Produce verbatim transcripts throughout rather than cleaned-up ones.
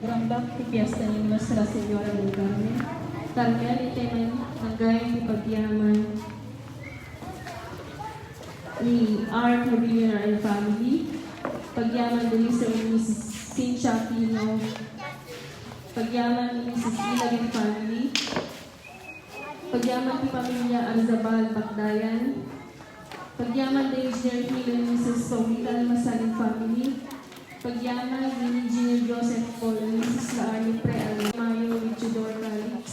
Rambak ti fiesta ni Nuestra Señora del Carmen. Carmen, iti man-, manggayam ti pagyaman ni Art Revilla and family. Pagyaman ni Mister and Missus Cynthia Aquino. Pagyaman ni Missus Ila and family. Pagyaman ti pamilya Arzabal Bakdayan. Pagyaman ni Engineer Hilo and Missus Paulita Almasan and family. Pagyaman ni Engineer Joseph Paul and Missus Laarni Pre Almayo with Tudor Calix.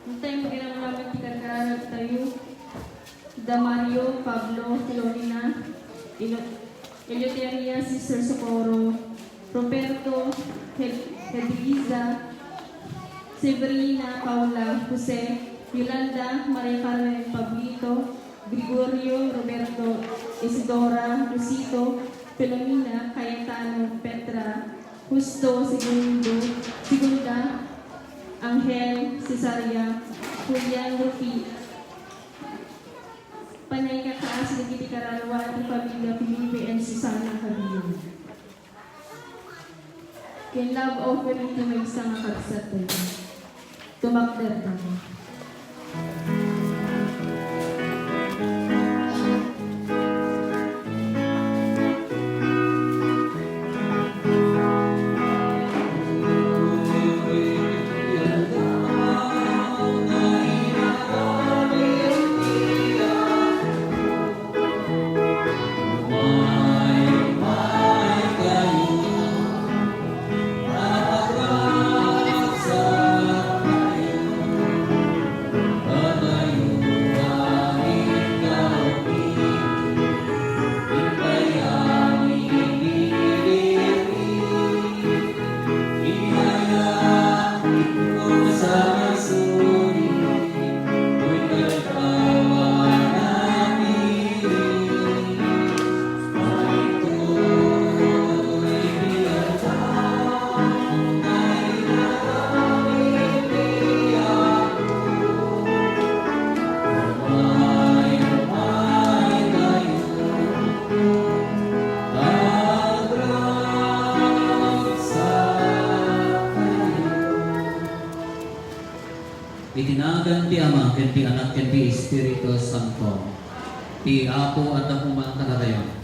Itay, magirang namin ti karkararag tayo. Damario, Pablo, Filomena, Ino-, Eleuteria, Sister Socorro, Roberto, Hed-, Hedeliza, Severina, Paula, Jose, Yolanda, Maria Carmen, Pablito, Gregorio, Roberto, Isidora, Lucito, Filomena, Cayetano, Petra, Justo, Segundo, Segunda, Angel, Cesaria, Julian, Rufi, Panangikakaasi dagiti kararua ti pamilya Felipe and Susana Cabello. Ken love offering ti maysa nga kabsat tayo. Tumakder tayo. Iti nagan ti Ama, ken ti Anak, ken ti Espiritu Santo. Ti Apo adda koma kadatayo.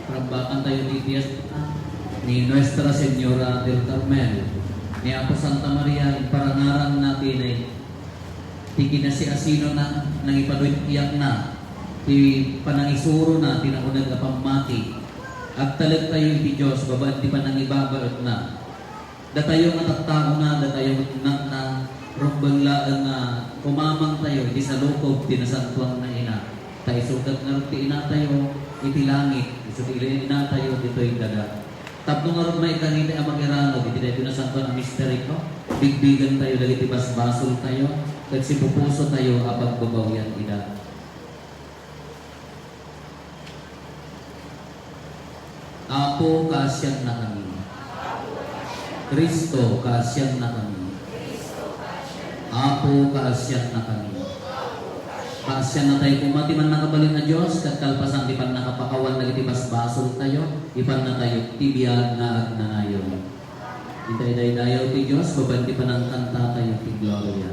Rambakantayo ti fiesta ni Nuestra Señora del Carmel. Ni Apo Santa Maria, imparangarangna ti, ti kinasiasinona, nangipaduy ti kayatna, ti panangisurona, ti nauneg a pammati. Agtalektayo iti Dios babaen ti panangibabaetna. Datayo nga tattaona, datayo nga inatna, rumbeng laeng nga umamangtayo iti salukob ti Nasantoan nga Ina. Ta isu ket ngarud ti inatayo iti langit, isu ti inatayo ditoy daga. Tapno ngarud maikari ti Amak iranon iti daytoy nasantoan a misterio, bigbigentayo dagiti basbasoltayo, ket sipupusotayo a pagbabawian ida. Apo, kaasiannakami. Cristo, kaasiannakami. Apo, kaasiannakami. Kaasiannatayo koma ti Mannakabalin a Dios, ket kalpasan ti pannakapakawan dagiti basbasoltayo, ipannatayo ti biag nga agnanayon. Itaydaydayaw ti Dios, babaen ti panangkantatayo ti gloria.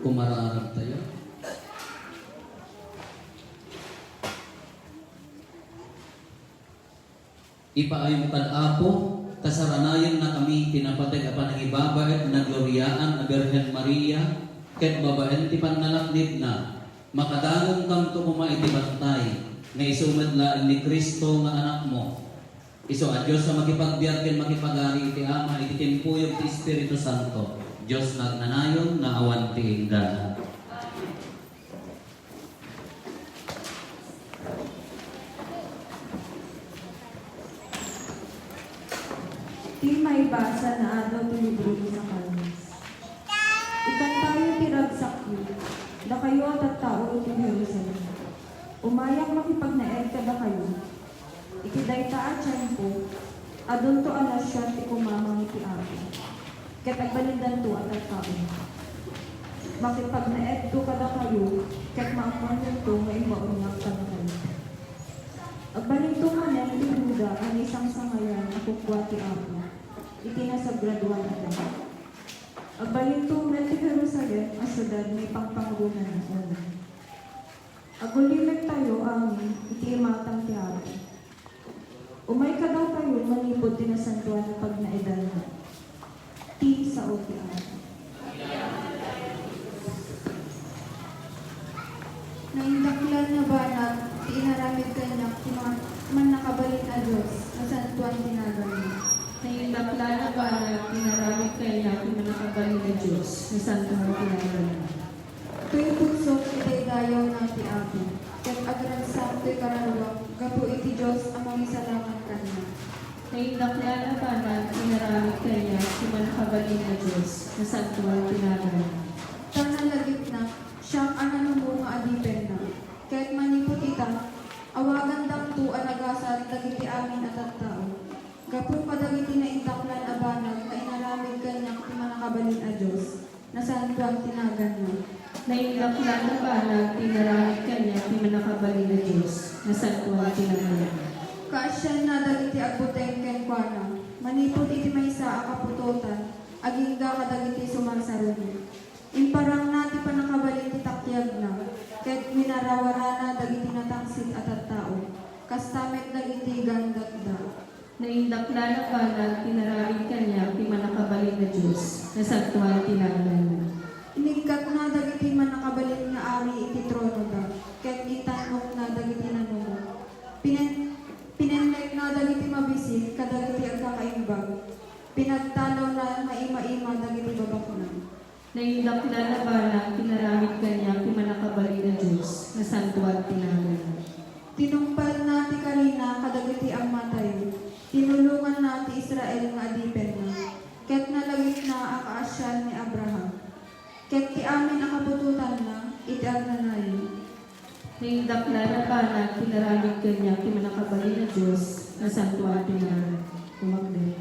Kumararag tayo. Ipaaymo kad Apo, kasaranayanna kami ti napateg a panangibabaet a nagloriaan a Birhen Maria, ket babaen ti pannalaknibna, makadanonkamto koma iti bantay nga isu met laeng ni Cristo nga Anakmo. Isu a Dios a makipagbiag ken makipagari iti Ama, iti timpuyog ti Espiritu Santo, Dios nga agnanayon nga awan ti inggana. Ti maibasa nga adda ti libro ni Zacarias. Ikantayo ti ragsakyo, dakayo a tattao iti Jerusalem. Umayak makipagnaed kadakayo. Iti dayta a tiempo, adunto a nasion ti kumamang iti Apo, ket agbalindanto a tattao. Makipagnaedto kadakayo, ket maammoanto nga imbaonnak kadakayo. Agbalinto manen ti Juda a naisangsangayan a kukua ti Apo iti nasagradoan a daga. Agbalinto met ti Jerusalem a siudad maipangpangrunana. Agulimektayo amin iti imatang ti Apo. Umay kadakayo manipud ti nasantoan a pagnaedanna. Ti sao ti Apo. Naindaklan a banag ti inaramid kaniak ti ma-, Mannakabalin a Dios, nasantoan ti naganna. Naindaklan a banag ti inaramid kaniak ti Mannakabalin a Dios, nasantoan ti naganna. Toy pusok ti daydayawna ti Apo, ket agragsak toy kararuak gapu iti Dios a mangisalakan kaniak. Naindaklan a banag ti inaramid kaniak ti Mannakabalin a Dios, nasantoan ti naganna. Ta nalagipna, siak a nanumo nga adipenna, ket manipud ita, awagandakto a nagasat dagiti amin a tattao. Gapu kadagiti naindaklan a banag nga inaramid kaniak ti Mannakabalin a Dios, nasantoan ti naganna. Naindaklan a banag ti inaramid kaniak ti Mannakabalin a Dios, nasantoan ti naganna. Kaasianna dagiti agbuteng kenkuana, manipud iti maysa a kaputotan, agingga kadagiti sumarsarungit. Imparangna ti pannakabalin ti takiagna, ket winarawarana dagiti natangsit a tattao, kasta met dagiti gandakda. Naindaklan a banag ti inaramid kaniak ti Mannakabalin a Dios, nasantoan ti naganna. Inikkatna dagiti mannakabalin nga ari iti tronoda, ket intan-okna dagiti nanumo. Pinen-, pinennekna dagiti mabi-, Isip kadagiti agkakaimbag, pinagtalawna nga ima-ima dagiti babaknang. Naindaklan a banag ti inaramid kaniak ti Mannakabalin a Dios, nasantoan ti naganna. Tinungpalna ti karina kadagiti amatayo, tinulonganna ti Israel nga adipenna, ket nalagipna a kaasian ni Abraham, ket ti amin a kaputotanna iti agnanayon. Naindaklan a banag ti inaramid kaniak ti Mannakabalin a Dios, nasantoan ti ngaran. Umagdeng.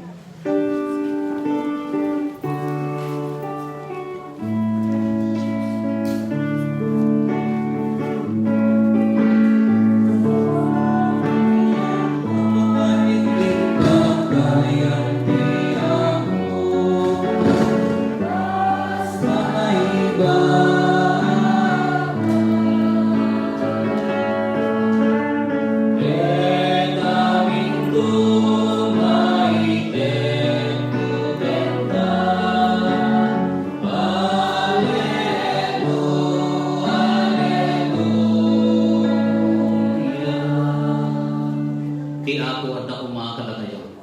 Ti Apo adda koma kadatayo.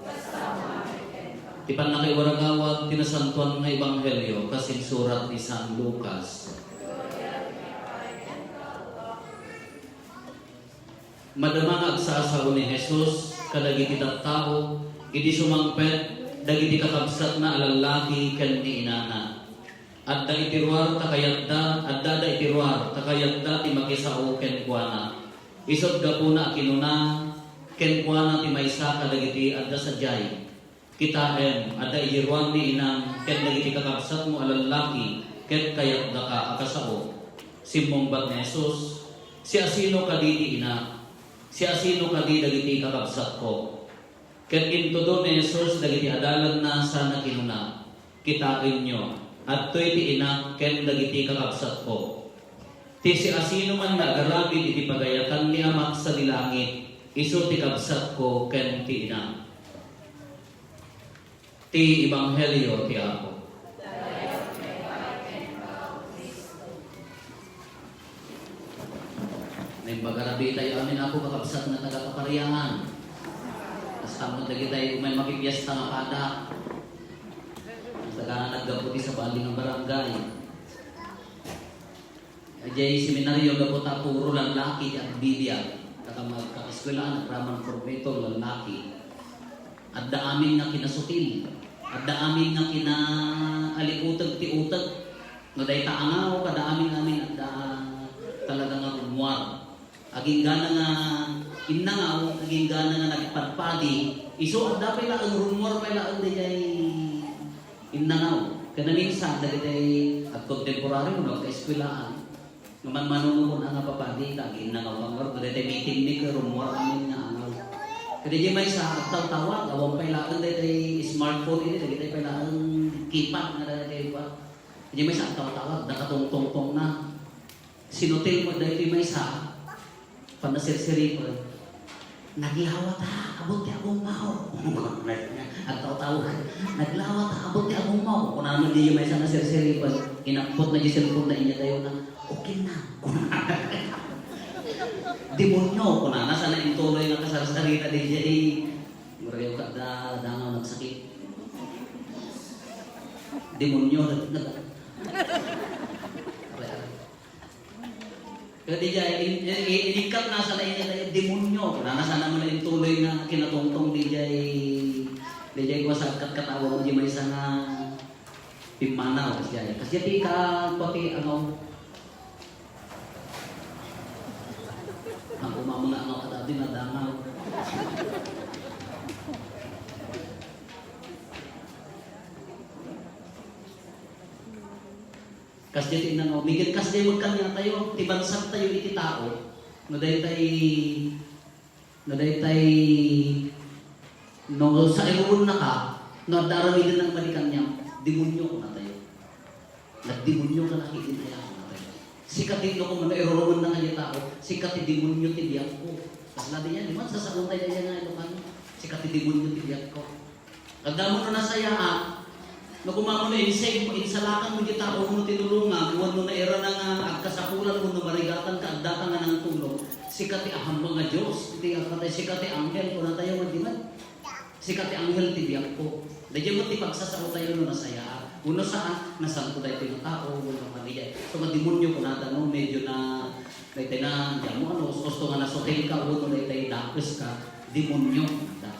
Ti pannakaiwaragawad ti nasantoan nga ebanghelio kas insurat ni San Lucas. Madama nga agsasao ni Jesus kadagiti tattao idi sumangpet dagiti kakabsatna a lallaki ken ni inana. Adda iti ruar ta kayatda, addada iti ruar ta kayatda ti makisao kenkuana. Isut' gapuna a kinuna kenkuana ti maysa kadagiti adda sadiay, "Kitaem, adda idi ruar ni inam ken dagiti kakabsatmo a lallaki ket kayatdaka a kasao." Simmungbat ni Jesus, "Siasino kadi ti inak? Siasino kadi dagiti kakabsatko?" Ket intudo ni Jesus dagiti adalanna sana kinuna, "Kitaenyo, adtoy ti inak ken dagiti kakabsatko. Ti siasinoman nga agaramid iti pagayatan ni Amak sadi langit, isu ti kabsatko ken ti inak." Ti Ebanghelio ti Apo. Naimbag a rabii tayo amin, Apo, kakabsat nga taga-Kaparian. Kastam met dagiti umay makipiesta nga pada. Taga naggapu ti sabali nga barangay. Idiay seminario, gapu ta puro lallaki ti agbibiag. Taga magkakaeskuelaan, agraman formator, lallaki. Adda amin nga kinasutil. Adda amin nga kinaalikutek ti utek. No dayta a ngaw, kada amin-amin adda talaga nga rummuar. Aginggana nga innangaw, aginggana nga nagpadpadi, isu adda pay laeng rummuar pay laeng daydiay innangaw. Ken naminsan, dagiti agkontemporary wenno agkaeskuelaan, nga manmanunot kun ania a papadi, ta aginnangaw kami ngarud, daytoy meeting mi ket rummuar amin nga angaw. Ket idiay maysa, agtawtawag, awan pay laeng daytoy smartphone idi, dagitoy pay laeng keypad nga daytoy pa. Idiay maysa, agtawtawag, dakatungtungtongna. Sinutil met daytoy maysa, pannasirsiripen. "Naglawata, abut ti agummaw." Agtawtawag. "Naglawata, abut ti agummaw." Kunana met diay maysa nga sirsiripen. Inappotna diay cellphone-na, inyatayona. "Okay na." "Demonyo," kunana, sana intuloy nga kasarsarita diay. Murayo kada dangaw nagsakit. "Demonyo," nag-, nag-, Ket diay, in-, in-, inikkatna sana inyatay, "Demonyo." Kunana sana met intuloy nga kinatungtong diay, diay kua sa katkatawa mo, diay maysa nga pimmanaw, kasdiay. Kasdiay ti ka-, kua ti, ano, ang umamang nga angaw kadati, nadangaw. Kasdiay ti innangaw. Miket kasdiay met kaniatayo, ti bansagtayo iti tao, no daytay, no daytay, no sairuronnaka, no adda aramidennaka madi kaniam, demonyo, kunatayo. Nagdemonyo ka na ket din aya, kunatayo. Sika ti, no, kung ano, irurumennaka diay tao, "Sika ti demonyo ti biagko." Kasla diay, di man, sasaontay diay nga, ano, kan, "Sika ti demonyo ti biagko." Adda met no nasayaan, no koma met no inseg-, insalakan mo diay tao nga tinulongan, wenno nairana nga agkasapulan wenno marigatan ka, addaka nga nangtulong, "Sika ti ahammang a Dios, ti apatay, sika ti anghel," kunatayo nga di met. Sika ti anghel ti biagko. Daydiay met ti pagsasaotayo no nasayaat. Wenno saan, nasanto daytoy nga tao, wenno maniay. So, nga demonyo, kunada, no, medyo na, daytoy na, diammo, ano, us-usto nga nasutengka, wenno daytoy dakeska, demonyo, kunada.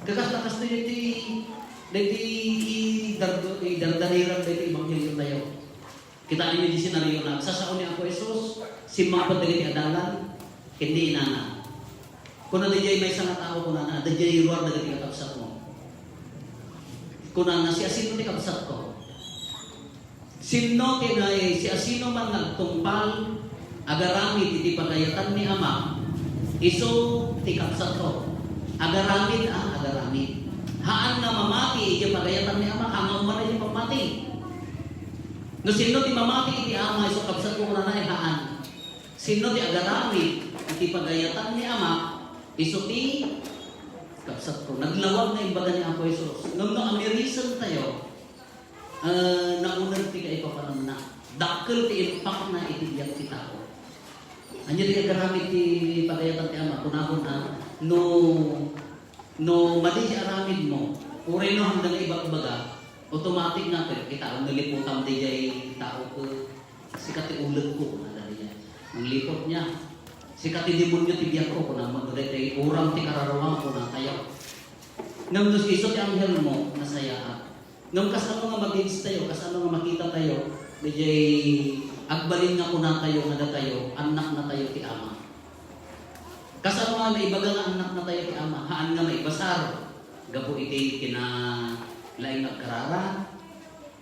Kakas-, kastoy daytoy, daytoy idardo-, idardaniran daytoy ebangheliotayo. Kitaenyo di senaryo na, agsasao ni Apo Jesus, simmangpet dagiti adalan, ken ni inana. Kuna daydiay maysa nga tao, kunana, "Daydiay ruar dagiti kakabsatmo." Kunana, "Siasino ti kabsatko? Sinno ti na-, siasino man nga agtungpal, agaramid iti pagayatan ni Ama, isu ti kabsatko." Agaramid, ah, agaramid. Haan nga mamati iti pagayatan ni Ama, haan nga umuna iti pammati. No sinno ti mamati iti Ama, isu kabsatko, kunana, ay haan. Sinno ti agaramid iti pagayatan ni Ama, isu ti kabsatko. Naglawag nga imbaga ni Apo Jesus. Ngem no amirisentayo, eh, nauneg ti kaipapanamna. Dakkel ti impactna iti biag ti tao. Ania ti agaramid ti pagayatan ti Ama? Kunakon, ah, no, no madi ti aramidmo, uray no haanda nga ibagbaga, automatic nga, kita, no liputam daydiay tao ko, sika ti ulegko, kunada daydiay. Mangliput niya. Sika ti demonyo ti biagko, kuna mo, no daydiay uram ti kararuam, kunatayo. Ngem no isu ti anghelmo, nasayaat. Ngem kasano nga ma-gauge tayo, kasano nga makita tayo, daydiay agbalin nga kunatayo nga datayo, annaknatayo ti Ama. Kasano nga maibaga nga annaknatayo ti Ama? Haan nga maibasar gapu iti kinalaing nga agkararag,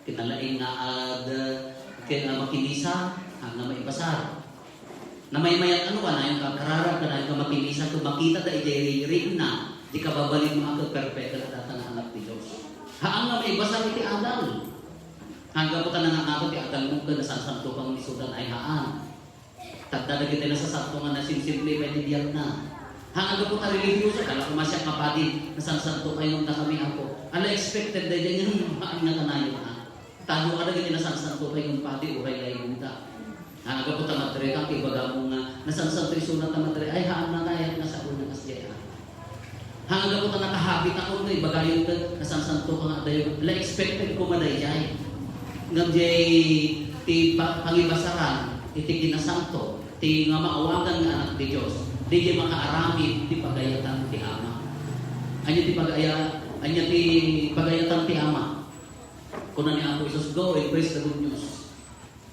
kinalaing nga ag-, ken-, nga makimisar, haan nga maibasar. Namaymayat, ano, kanayon nga agkararag, kanayon nga makimisar, ket makita daydiay ri-, riinna, di kababalinmo a ket perpekto a data nga anak ti Dios. Haan nga maibasar iti adal. Haan gapu ta nangan-ato ti adalmo ken nasansanto pay nga isudan, ay haan. Tadda dagiti nasasanto nga nasimsimple pay ti biagna. Haan gapu ta relihioso, kala ko masiak nga padi, nasansanto pay ngem dakami, Apo. Ala expected daydiay ngem haan nga kanayon, ha? Tadua dagiti nasansanto pay ngem padi uray laygoda. Haan gapu ta madre ka, ti ibagamo nga nasansanto isuna ta madre, ay haan nga kayat nga sao nga kasdiay, ha? Haan gapu ta nakahabitakon nga ibagayo ket nasansanto ka nga adayo. La expected ko nga daydiay. Ngem diay ti pa-, pangibasaran iti kinasanto, ti nga maawagan nga anak ti Dios, daydiay makaaramid ti pagayatan ti Ama. Ania ti pagaya-, ania ti pagayatan ti Ama? Kuna ni Apo Jesus, "Go and preach the good news."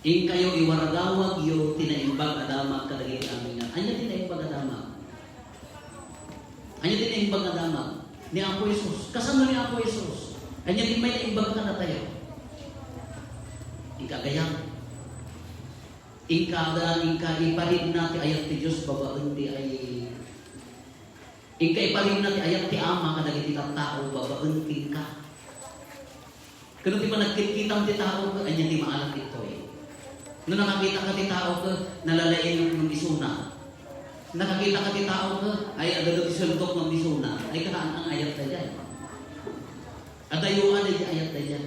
Inkayo iwaragawagyo ti Naimbag a Damag kadagiti amin nga. Ania ti Naimbag a Damag? Ania ti Naimbag a Damag? Ni Apo Jesus. Kasano ni Apo Jesus? Ania ti may naimbag kadatayo? Inka gayam. Inka da, inka iparidna ti ayat ti Dios babaen ti ay, inka iparidna ti ayat ti Ama kadagiti tattao babaen kenka. Ket no ti panagkitkitam ti tao, ket ania ti maalam ditoy? No nakakita ka ti tao, ket nalalaing ngem isuna. Nakakita ka ti tao, ket ay, adda ti sueldok ngem isuna. Ay, kahaan nga ayat daydiay. Adayo a daydiay ayat daydiay.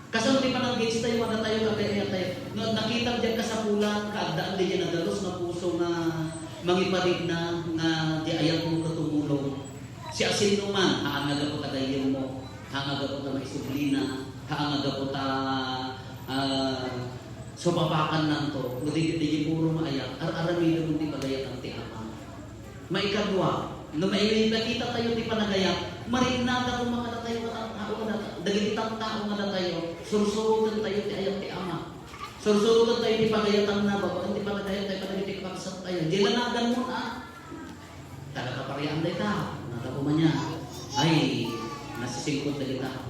Kasano ti panag-gauge tayo, adda tayo, ket ay ayat tayo? No nakita diay kasapulan, kaaddaan daydiay nadalus nga puso nga mangiparidna nga diay ayatmo ket tumulong. Siasinoman, haan nga gapu ta gayyemmo, haan nga gapu ta maisublina, haan nga gapu ta, ah, supapakannanto, no di, di puro maayat, ar-aramidem ti pagayatan ti Ama. Maikadua, no maipakita tayo ti panagayat, marinnada koma kadatayo nga tattao nga data-, dagiti tattao nga datayo, sursuroten tayo ti ayat ti Ama. Sursuroten tayo ti pagayatanna, babaen ti panagayat tayo kadagiti kakabsat tayo. Di la naganmon, ah. Taga Kaparian dayta, natapo man niya. Ay, nasisingkot dagita.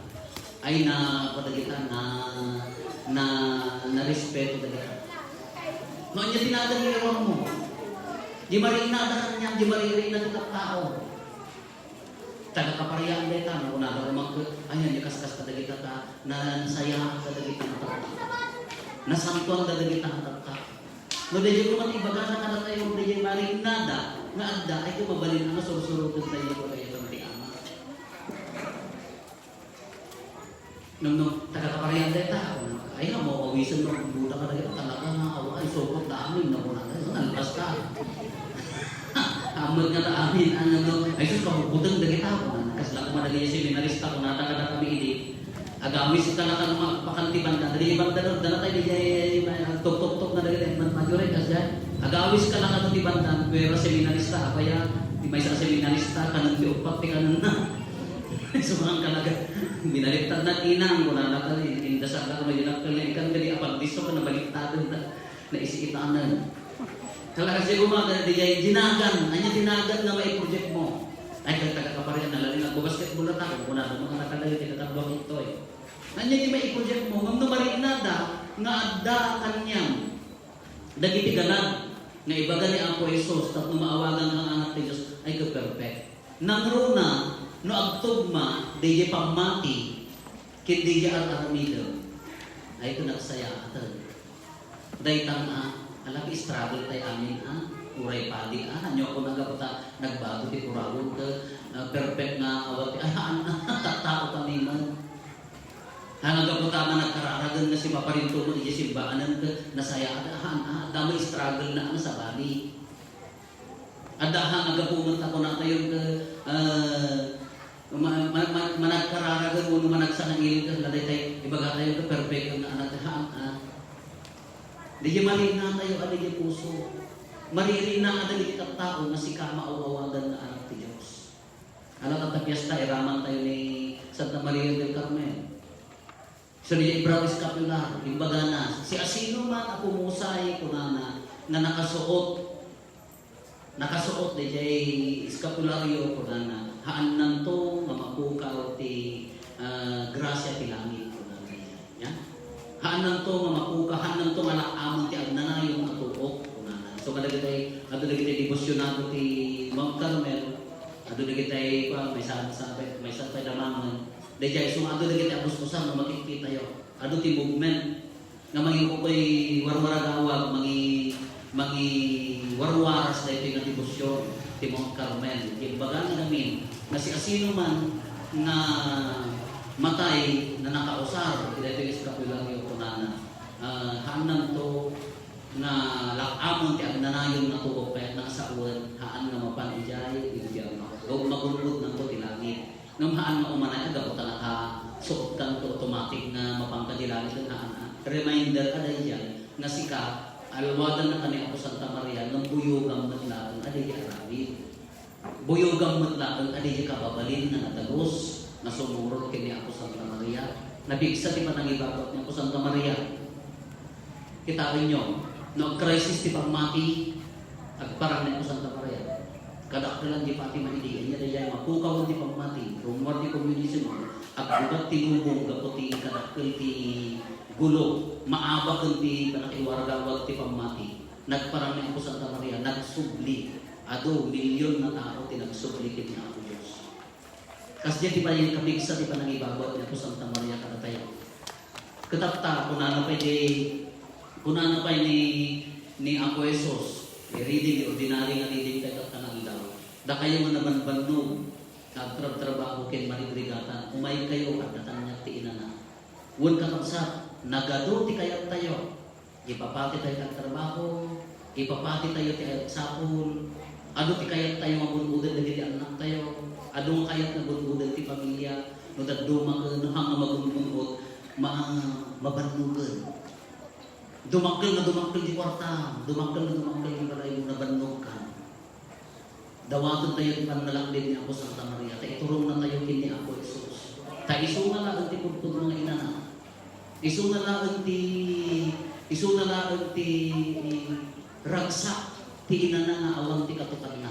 Ay, na, pa dagita, na, na, narespeto dagita. No, anya ti nadal nga iruar mo? Di marinnada kaniak, di maririnnada ti tattao. Taga Kaparian dayta, no, kunada ko man ket, ay, anya kaskas kadagita ta, na, nasayaan kadagita nga tattao. Nasantoan kadagita nga tattao. No, daydiay koma ti ibagana kadatayo, daydiay marinnada nga adda, ay, koma mabalin nga sursuroten tayo, pagayaten ti Ama. No, no, taga Kaparian dayta, ay, amo, awisen mo, buda ka dagita, talaga nga, awa, ay, sukot da amin, no, kunada, no, nalpas ka. Amot nga da amin, ano, no, ay, sus, kabukbuteng dagita, kunada, kasla koma Dagiti seminarista, kunada kadakami idi, "Agawis ka la kano, agpakan ti banda." Dagiti banda, no, dana tayo, di jay, may agtuktuktok na dagiti, man, majuri, kasdiay, "Agawis ka la kano ti banda." Pero seminarista, apay a, ti maysa a seminarista, kanen ti uppat ti kanenna. Sumangan ka laga. Binaliktad na, "Inang," kunana, "indasal ka, kano, dinakkel na ikan, kadi apagdisso ka, nabaliktaden na, naisiitanen." Talaga siguro, mga, di jay, dinagan. Anya dinagan nga maiproject mo? Ay, kag taga Kaparian, nalaing agbabasketball na tayo. Kunada, mga nakalayo, ti kakadwa kitoy. Anya di maiproject mo? Ngem no marinada nga adda kaniam dagiti galad nga ibaga ni Apo Jesus tapno maawagan nga anak ti Dios, ay, ka perfect. Nangruna, no agtugma, di jay pammati, ken di jay ar-aramidem, ay, ka nagsayaaten. Daytan a, ala, ti struggle tay amin a, uray padi a, ania ko nagaputa, nagbago ti kurawon ket, ah, perfect nga awat ti, ah, haan a, tattao kami man. Haan a gaputa nga nagkararagen nga simaparinto mo iti simbaanan ket nasayaat, ah, haan a, adda may struggle na, ano, sabali. Adda haan a gapu met ta kunatayo ket, ah, ma-, ma-, ma-, managkararagen wenno managsangangil ket daytay ibagatayo ket perfecto nga anak ti haan a. Di jay marinatayo a di jay puso. Maririna a dagiti tattao nga sika maaw-awagan nga anak ti Dios. Ala, ta, ta piesta, iraman tayo ni Santa Maria del Carmen. So, di jay ibraw scapular, imbagana, siasinoman a pumusay, kunana, nga nakasuot, nakasuot di jay eskapulario, kunana, haannanto nga mapukaw ti, ah, grasia ti langit, kunana. Ya? Haannanto nga mapukaw, haannanto nga lak-amon ti agnanayon a tuok, kunana. So, kadagitay, adu dagitay debosyonado ti Mount Carmel, adu dagitay, kuwan, maysa, maysa, maysa pay damangen. Daydiay, so, adu dagiti abus-usan nga makitkitayo. Adu ti movement nga mangiukoy warwaragawag, mangi-, mangiwarwaras daytoy nga debosyon ti Mount Carmel. Imbagana ngamin nga siasinoman nga matay nga nakausar iti daytoy nga eskapulario, kunana, ah, haannanto nga lak-amon ti agnanayon nga tuok, ket nang sawen, haan nga mapan idiay infierno. Gapu magun-odnanto ti langit. Ngem haan nga umanay a gapu ta nakasuotkanto automatic nga mapanka di langit, haan a. Reminder a daydiay nga sika, alwadannaka ni Apo Santa Maria, ngem buyogam met laeng a daydiay aramid. Buyogam met laeng a daydiay kababalin nga nadalus, nga sumurot ken ni Apo Santa Maria. Napigsa ti panangibabag ni Apo Santa Maria. Kitaenyo, no agkrisis ti pammati, agparang ni Apo Santa Maria. Kadakkelan ti Fatima idi, ania daydiay mapukawen ti pammati, rummuar ti komunismo, aggubat ti lubong gapu ti kadakkel ti gulo, maabaken ti pannakiwaragawag ti pammati. Nagparang ni Apo Santa Maria, nagsubli. Adu, milyon nga tao ti nagsubli ken ni Apo Dios. Kasdiay ti pay-, kapigsa ti panangibabag ni Apo Santa Maria kadatayo. Ket ta, kunana pay di, kunana pay ni, ni Apo Jesus, reading, ordinary nga reading tayo ket nga aldaw. Dakayo nga nabanbannog, nga agtrabtrabaho ken marigrigatan, umaykayo, adda kaniak ti inana. Wen, kakabsat, nagadu ti kayattayo. Ipapati tayo ti agtrabaho, ipapati tayo ti agsapul, adu ti kayat tayo nga bun-oden dagiti annak tayo, adu nga kayat nga bun-oden ti pamilya, no daddumaken, no haan nga magun-un-ot, ma-, mabannogen. Dumakkel nga dumakkel ti kuarta, dumakkel nga dumakkel ti balay mo, nabannogkan. Dawaten tayo ti pannalaknib ni Apo Santa Maria, ta iturongna tayo ken ni Apo Jesus. Ta isu nga laeng ti pudpudno nga inana. Isu nga laeng ti, isu nga laeng ti ragsak ti inana nga awan ti katukanna.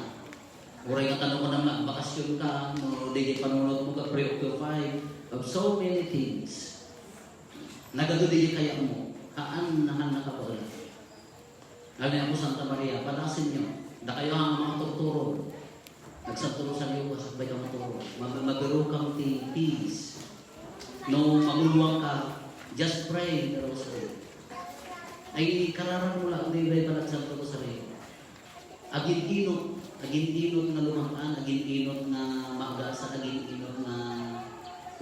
Uray nga kano kunam nga agbakasyon ka, no, daydiay panunot mo ka preoccupied of so many things. Nagadu daydiay kayat mo, haan, haan nakabaelan. Nalin ni Apo Santa Maria, padasenyo. Dakayo nga mga turturon. Nagsanto Rosario ka, sakbay ka maturog. Mag-, magduro kam ti peace. No, maguluan ka, just pray the rosary. Ay, kararag mo lang, di ba, pala Santo Rosario? Agin-inot, agin-inot nga lumakan, agin-inot nga maagasa, agin-inot nga,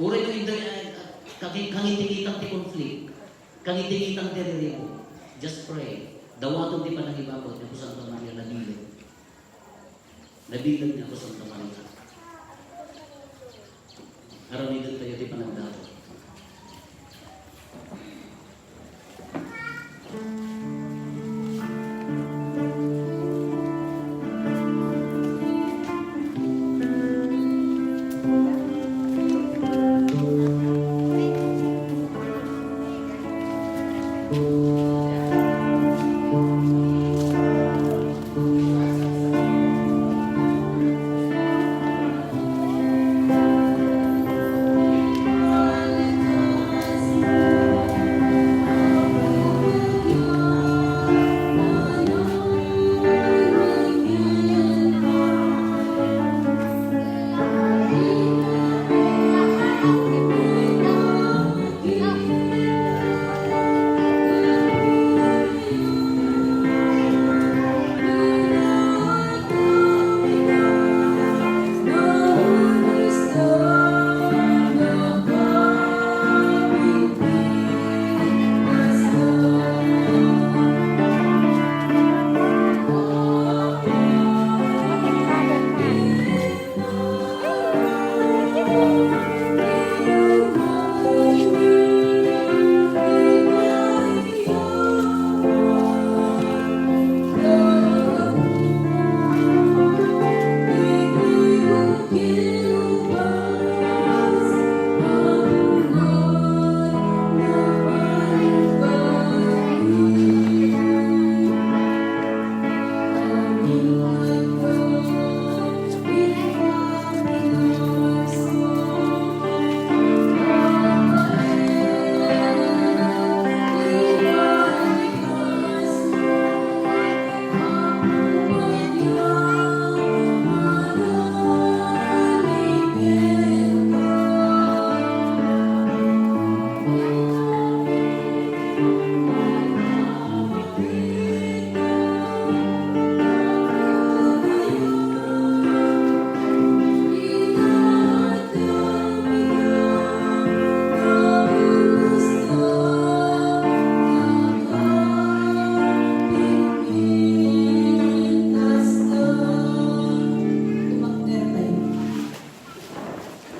uray no, hindi, ay, kagi-, kangitingitan ti conflict, kangitingitan ti ririmo. Just pray. Dawaton ti panangibabag ni Apo Santa Maria, nabileg. Nabileg ni Apo Santa Maria. Aramidentayo ti panagdaton.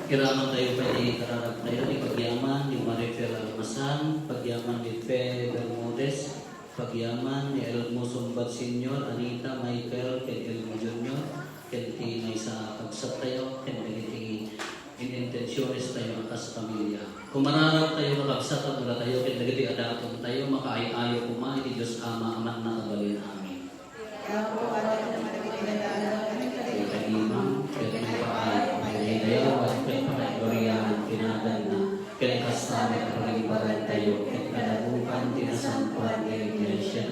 Iraman tayo pay ti kararag tayo, ti pagyaman ni Maricel Almasan, pagyaman ni Fe Bermudez, pagyaman ni Elmo Sumbat Senior, Anita, Michael, ken Elmo Junior, ken ti maysa a kabsat tayo, ken dagiti inintensiones tayo a kas pamilya. Kumararag tayo, kakabsat, agmula tayo, ken dagiti adaton tayo, makaay-ayo koma iti Dios Ama a mannakabalin. Amen. Apo, adda ti pannakabalin, ket maipaay, maidayawan, ket pakaigoriaan ti naganna, ket kasta met a pagarigarantayo, ket kadagupan ti nasantoan nga iglesia.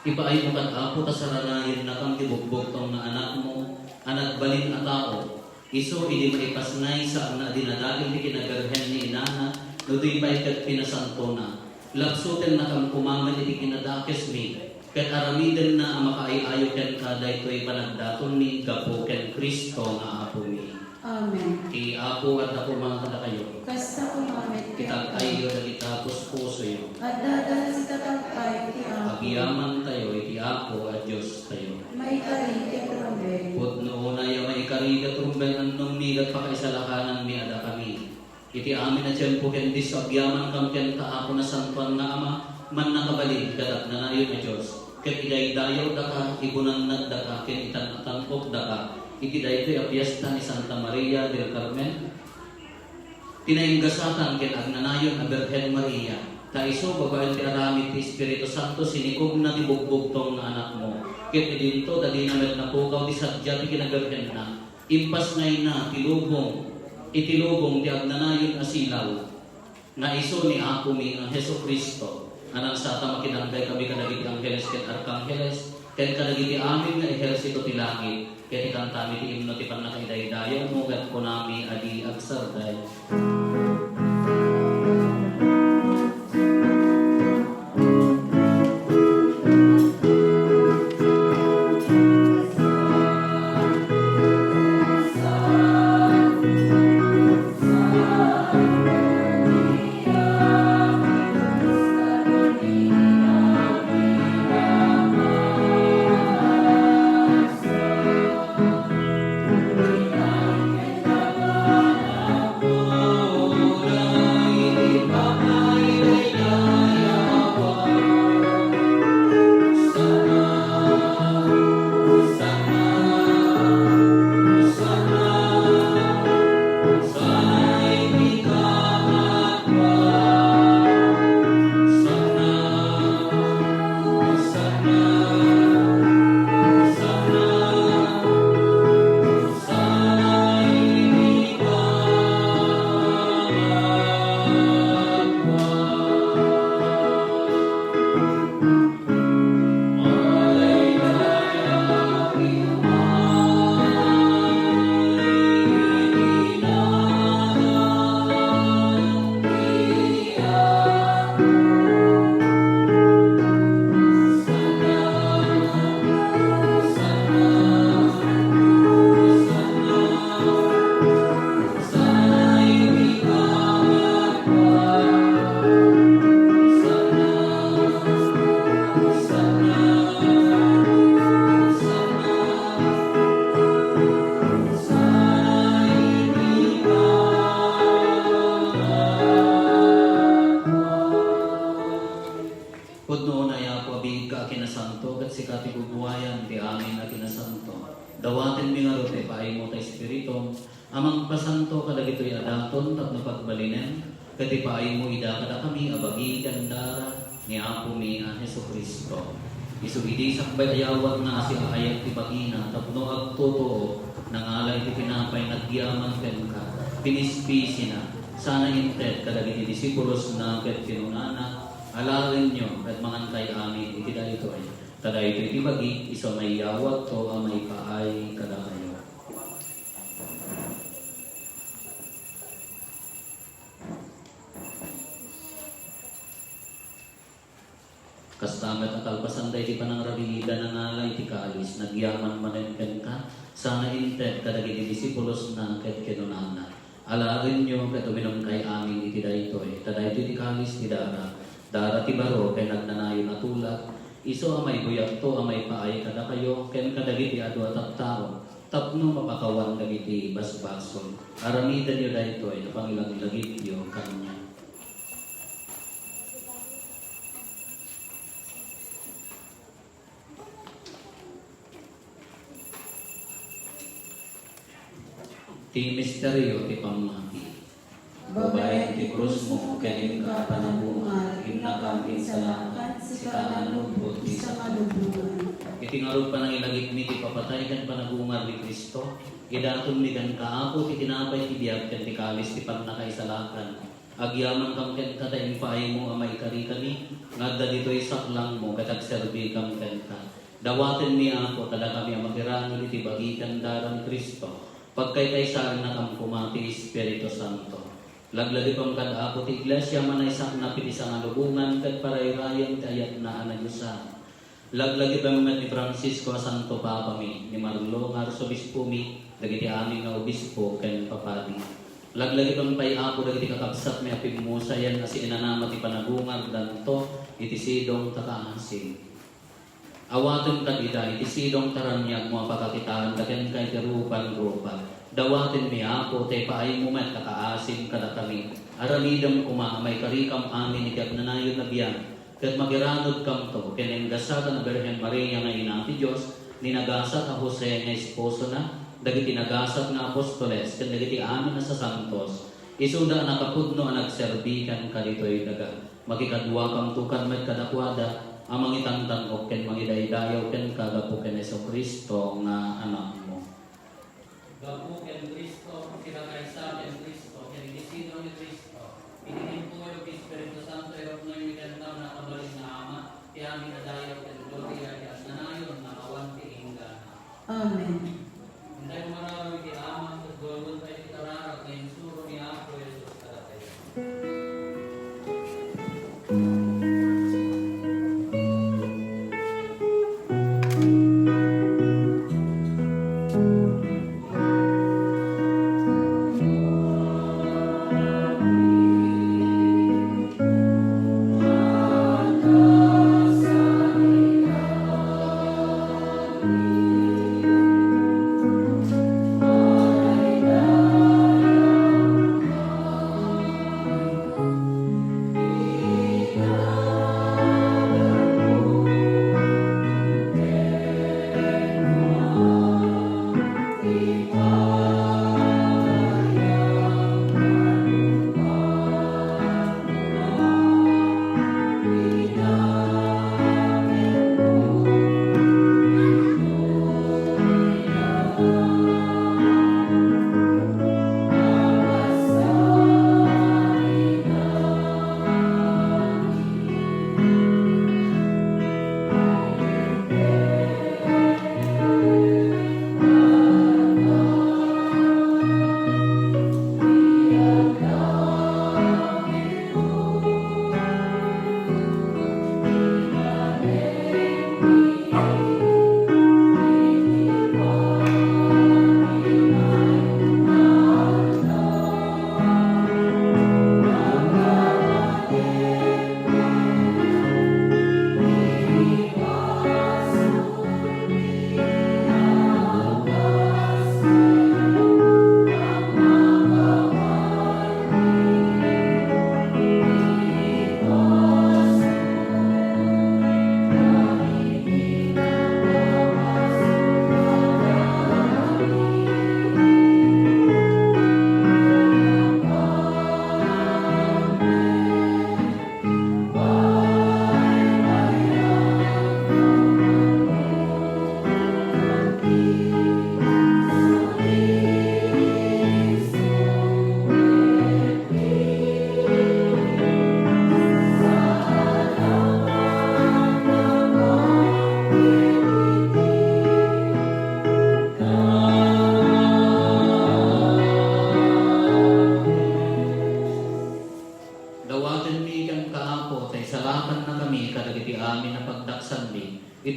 Ipaaymo kad Apo ta saranayennakam ti bugbugtong nga anakmo a nagbalin a tao. Isu idi maipasngay, saan a dinadael ti kinabirhen ni inana, no di pay ket pinasantona. Lapsutennakam koma met iti kinadakesmi, ket aramidenna a makaay-ayo kenka daytoy panagdatonmi gapu ken Cristo nga Apomi. Amen. Ti Apo adda koma kadakayo. Kasta koma met kenka. Itagtayyo dagita puspusoyo. Adda dagiti itagtay ti Apo. Agyamantayo iti Apo a Diostayo. Maikari ket rumbeng. Pudno unay a maikari ket rumbeng, annom mi ket pakaisalakanan mi a dakami. Iti amin a tiempo ken disso agyamankam kenka, Apo, Nasantoan nga Ama, mannakabalin ket agnanayon a Dios, ket idaydayawdaka, ibunannadaka, ken itan-atangkokdaka iti daytoy a fiesta ni Santa Maria del Carmen, ti nainggasatan ken agnanayon a Birhen Maria, ta isu, babaen ti aramid ti Espiritu Santo, sinikogna ti bugbugtong nga anakmo, ket idinto ta dina met napukaw ti sadiay ti kinabirhenna, impasngayna ti lubong, iti lubong ti agnanayon a silaw, nga isu ni Apomi a Jesu-Cristo, a nangsata makidanggay kami kadagiti angheles ken arkangheles, ken kadagiti amin nga ehersito ti langit, ket ikantami ti imno ti pannakaidaydayawmo, ket kunami a di agsardeng. A mangpasanto kadagitoy a daton tapno pagbalinen, ket ipaaymo ida kadakami a bagi ken dara ni Apomi a Jesu-Cristo. Isu idi sakbay a yawatna a siaayat ti bagina tapno agtutuo, nangala iti tinapay nagyaman kenka, pinispisina, sana inted kadagiti disipulosna ket kinunana, Alaenyo ket mangankay amin iti daytoy. Ta daytoy ti bagi, isu a maiyawatko a maipaay kadakayo. Kasta met a kalpasan daydi panangrabiida, nangala iti kalis, nagyaman manen kenka, sana inted kadagiti disipulosna ket kinunana, Alaenyo ket uminumkay amin iti daytoy, ta daytoy ti kalis ti dara, dara ti baro ken agnanayon a tulak, isu a maibuyatko a maipaay kadakayo ken kadagiti adu a tattao, tapno mapakawan dagiti basbasol. Aramidenyo daytoy a pangilaglagipyo kaniak. Ti misterio ti pammati. Babaen ti krusmo ken inka panagungar, innakam insalakan, sika a nannubbot ti sangalubongan. Iti ngarud panangilagipmi ti papatay ken panagungar ni Cristo, idatonmi kenka, Apo, ti tinapay ti biag ken ti kalis ti pannakaisalakan. Agyamankam kenka ta impaaymo a maikarikami nga adda ditoy saklangmo ket agserbikam kenka. Dawatenmi, Apo, ta dakami a makiranod iti bagi ken dara ni Cristo, pagkaykaysaennakam koma ti Espiritu Santo. Laglagipem kad, Apo, ti Iglesia a manaysaknap iti sangalubongan ket parayrayem ti ayatna a nadiosan. Laglagipem met ni Francisco a Santo Papami, ni Marlo nga Arsobispomi, dagiti amin nga obispo ken papadi. Laglagipem pay, Apo, dagiti kakabsatmi a pimmusayen a siinanama ti panagungardanto iti sidong ta kaasim. Awatem kad ida iti sidong ta raniagmo a pakakitaenda kenka iti rupan-rupa. Dawatenmi, Apo, ta ipaaymo met a kaasim kadakami. Aramidem koma a maikarikam amin iti agnanayon a biag, ket makiranodkamto ken ni gasat a Birhen Maria nga Ina ti Dios, ni nagasat a Jose nga esposona, dagiti nagasat nga apostoles, ken dagiti amin a sasantos, isuda a nakapudno a nagserbi kenka ditoy daga. Makikaduakamto kad met kadakuada a mangitantan-ok ken mangidaydayaw kenka gapu ken Jesu-Cristo nga Anakmo. Gapu ken Cristo, kinakaysa ken Cristo, ken iti sidong ni Cristo, iti timpuyo ti Espiritu Santo, iruknoymi kenka, nakabalin nga Ama, ti amin a dayaw ken gloria iti agnanayon nga awan ti inggana. Amen. Intay mararuy ti Ama, ket gulgulta iti kararag nga insuro ni Apo Jesus kadatayo.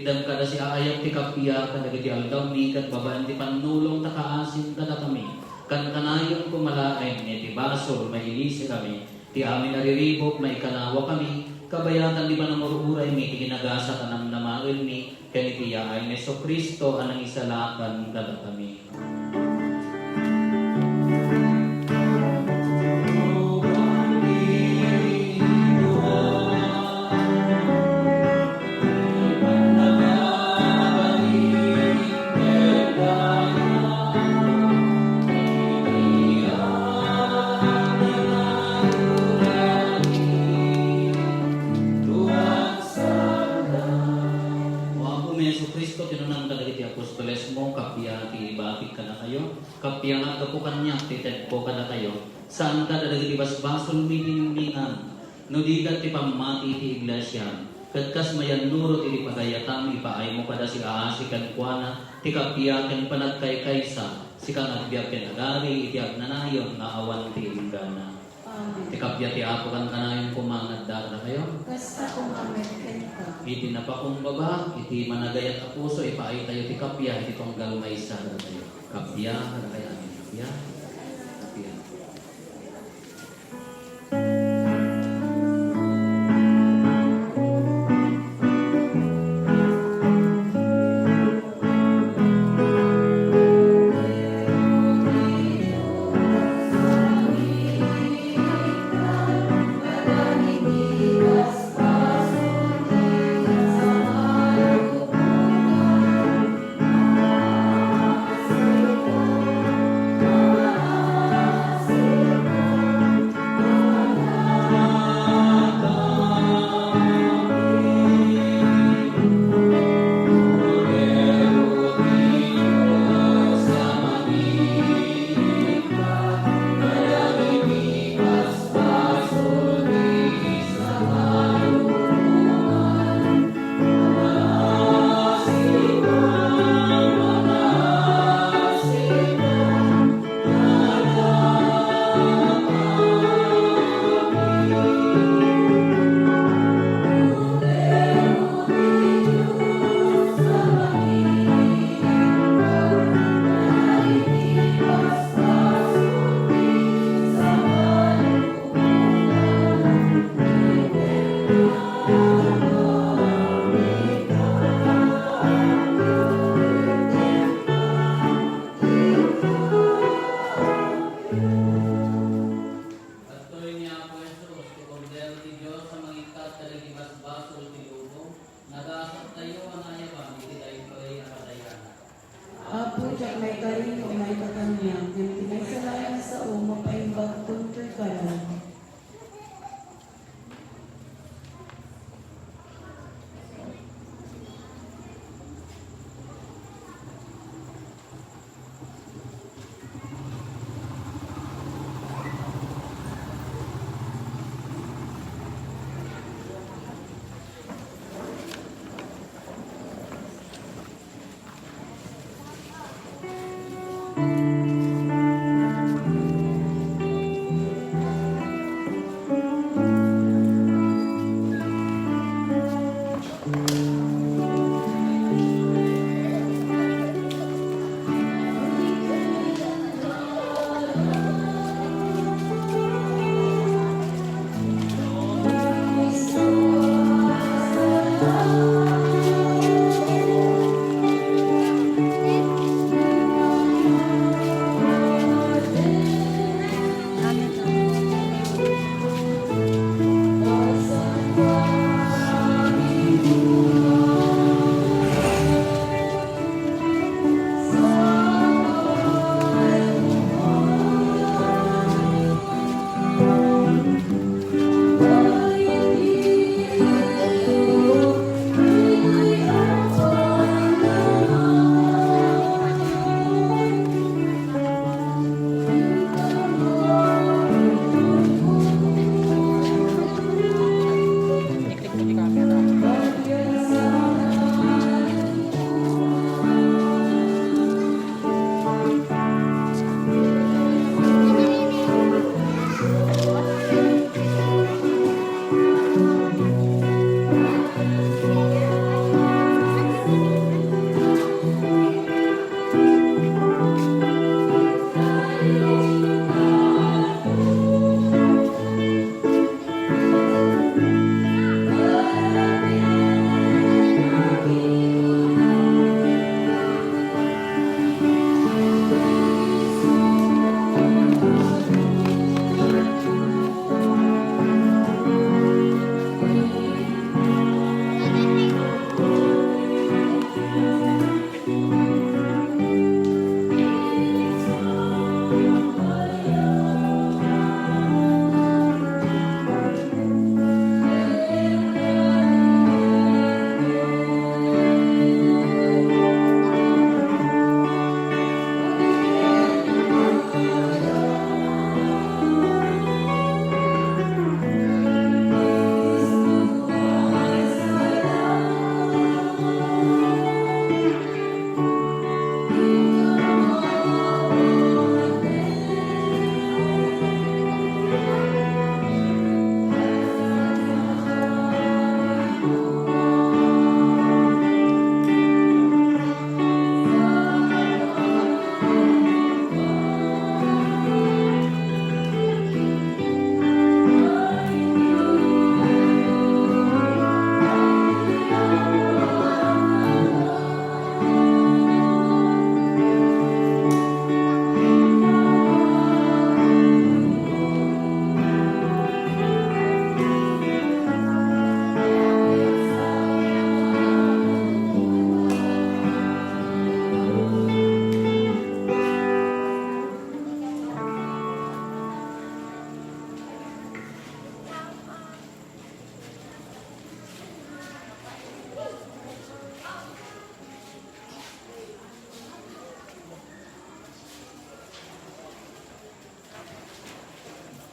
Dam kada siaayat ti kappia kadagiti aldawmi ket babaen ti pannulong ta kaasin kadakami. Kankanayon koma laeng iti basol, mailisikami ti amin a riribuk, maikanawakami, kabayatan ti panangur-uraymi iti ginagasat a namnamaenmi, ken iti yaay ni Jesu-Cristo a nangisalakan kadakami. O Apomi Jesu-Cristo, kinunam kadagiti apostolesmo, kappia ti ibabig kadakayo, kappia nga aggapu kaniak ti tedko kadakayo, saan ta dagiti basbasolmi ti ningningan, no dida ti pammati ti iglesia, ket kas mayannurot iti pagayatam, ipaaymo kada siaasi kenkuana ti kappia ken panagkaykaysa, sika nga agbiag ken agari iti agnanayon nga awan ti inggana. Amen. Ti kappia ti Apo kankanayon koma nga adda kadakayo. Kasta koma met kenka. Iti napakumbaba, iti managayat a puso, ipaaytayo ti kappia iti tunggal maysa kadatayo. Kappia kadakayo amin. Kappia. Kappia.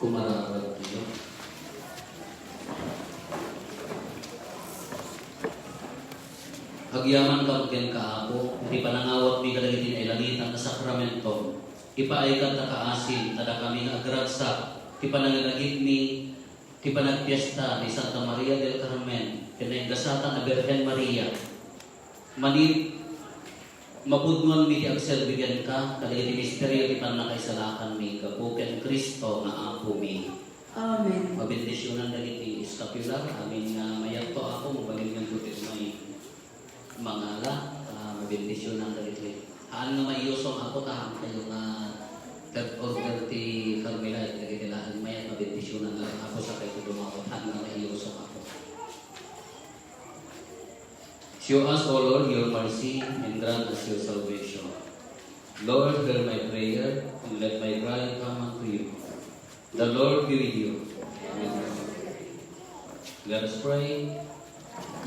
Kumararagyo. Agyamankami kenka, Apo, iti panangawatmi kadagiti nailangitan a sakramento. Ipaayka ta kaasim, ta dakami nga agragsak, ti panangilagipmi, ti panagpiesta ni Santa Maria del Carmen, ken naiggasatan a Birhen Maria. Manit-, mapudnoanmi ti agserbi kenka, kadagiti misterio ti pannakaisalakanmi gapu ken Cristo nga Apomi. Amen. Mabendisionan dagiti scapular, amin nga mayatto, Apo, mabalingan ti umay mangala, ah, mabendisionan dagiti. Haan nga maiyusong, Apo, ta haan kayo nga third order ti Carmelite, dagiti laeng mayat, mabendisionan nga, Apo, sa kayo dumawat, haan nga maiyusong, Apo. Show us, O Lord, your mercy and grant us your salvation. Lord, hear my prayer and let my cry come unto you. The Lord be with you. Let us pray.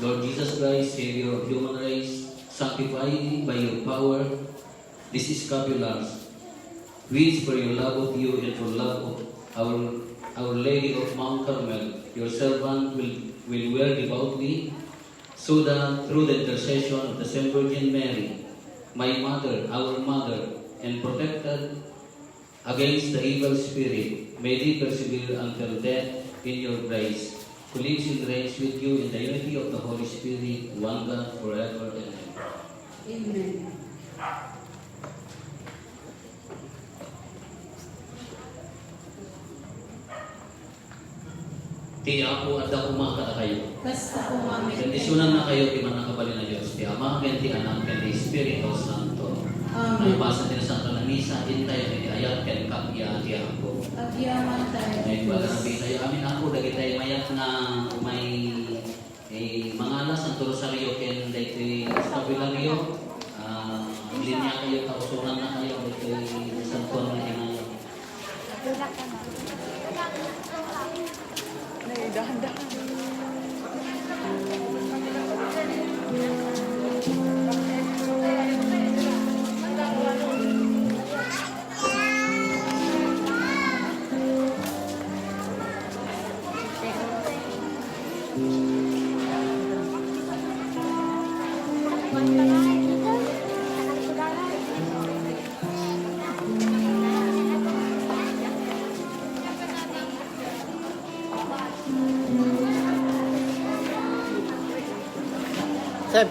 Lord Jesus Christ, Savior of human race, sanctify by your power these scapulars, which for your love of you and for love of our, Our Lady of Mount Carmel, your servant will, will wear devoutly, so that through the intercession of the Saint Virgin Mary, my mother, our mother, and protected against the evil spirit, may they persevere until death in your grace, who lives and reigns with you in the unity of the Holy Spirit, one God, forever and ever. Amen. Ti Apo adda koma kadakayo. Kasta koma met. Bendisionannakayo ti Mannakabalin a Dios, ti Ama, ken ti Anak, ken ti Espiritu Santo. Amen. Nagpasen ti Nasanto a Misa, intayo iti ayat ken kappia ti Apo. Agyamantayo, Dios. Amen. Pagarabi tayo. Amen, Apo, dagitay mayat nga umay Eh, mangala, Santo Rosario ken daytoy Escapulario, ah, linyakayo, kausonannakayo daytoy santuan nga inayo. Nay, dahan-dahan. Sir.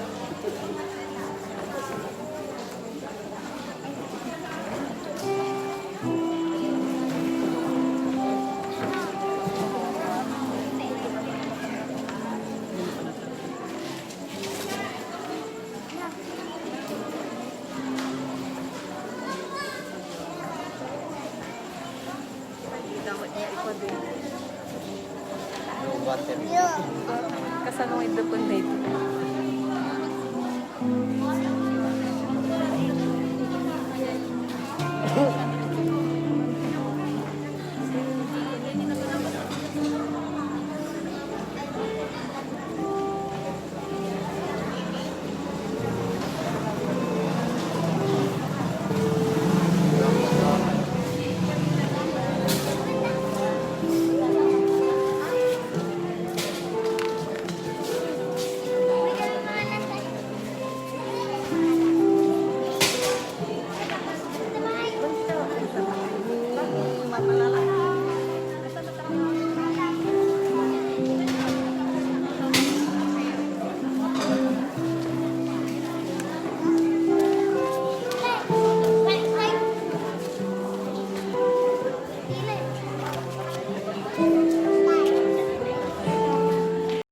Dawat niya ikaw din. Water. Kasano nga idupon dito?